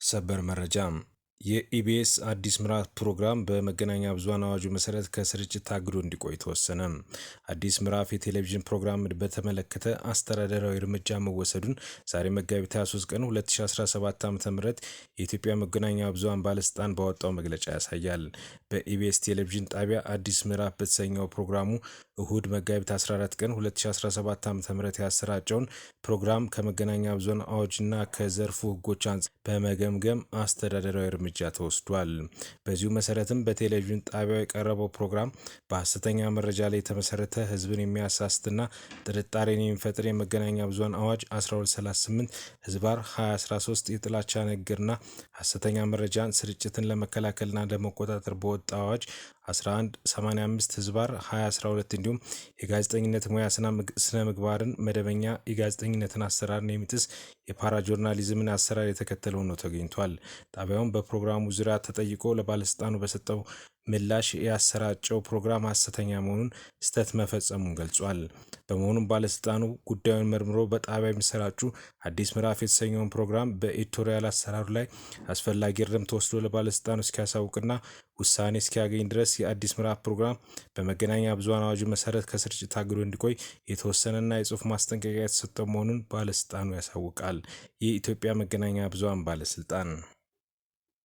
ሰበር መረጃ፣ የኢቢኤስ አዲስ ምዕራፍ ፕሮግራም በመገናኛ ብዙኃን አዋጁ መሰረት ከስርጭት ታግዶ እንዲቆይ ተወሰነ። አዲስ ምዕራፍ የቴሌቪዥን ፕሮግራም በተመለከተ አስተዳደራዊ እርምጃ መወሰዱን ዛሬ መጋቢት 23 ቀን 2017 ዓ.ም የኢትዮጵያ መገናኛ ብዙኃን ባለስልጣን ባወጣው መግለጫ ያሳያል። በኢቢኤስ ቴሌቪዥን ጣቢያ አዲስ ምዕራፍ በተሰኘው ፕሮግራሙ እሁድ መጋቢት 14 ቀን 2017 ዓ.ም ያሰራጨውን ፕሮግራም ከመገናኛ ብዙኃን አዋጅና ከዘርፉ ሕጎች አንጻር በመገምገም አስተዳደራዊ እርምጃ ተወስዷል። በዚሁ መሰረትም በቴሌቪዥን ጣቢያው የቀረበው ፕሮግራም በሐሰተኛ መረጃ ላይ የተመሰረተ፣ ሕዝብን የሚያሳስትና ጥርጣሬን የሚፈጥር፣ የመገናኛ ብዙኃን አዋጅ 1238 ህዝባር 2013፣ የጥላቻ ንግግርና ሐሰተኛ መረጃን ስርጭትን ለመከላከልና ለመቆጣጠር በወጣ አዋጅ 1185 ህዝባር 2012፣ እንዲሁም የጋዜጠኝነት ሙያ ስነ ምግባርን፣ መደበኛ የጋዜጠኝነትን አሰራርን የሚጥስ የፓራ ጆርናሊዝምን አሰራር የተከተለ ሆኖ ተገኝቷል። ጣቢያውን በፕሮግራሙ ዙሪያ ተጠይቆ ለባለስልጣኑ በሰጠው ምላሽ ያሰራጨው ፕሮግራም ሐሰተኛ መሆኑን ስህተት መፈጸሙን ገልጿል። በመሆኑም ባለስልጣኑ ጉዳዩን መርምሮ በጣቢያ የሚሰራጩ አዲስ ምዕራፍ የተሰኘውን ፕሮግራም በኤዲቶሪያል አሰራሩ ላይ አስፈላጊ እርምት ወስዶ ለባለስልጣኑ እስኪያሳውቅና ውሳኔ እስኪያገኝ ድረስ የአዲስ ምዕራፍ ፕሮግራም በመገናኛ ብዙኃን አዋጁ መሰረት ከስርጭት ታግዶ እንዲቆይ የተወሰነና የጽሁፍ ማስጠንቀቂያ የተሰጠው መሆኑን ባለስልጣኑ ያሳውቃል። የኢትዮጵያ መገናኛ ብዙኃን ባለስልጣን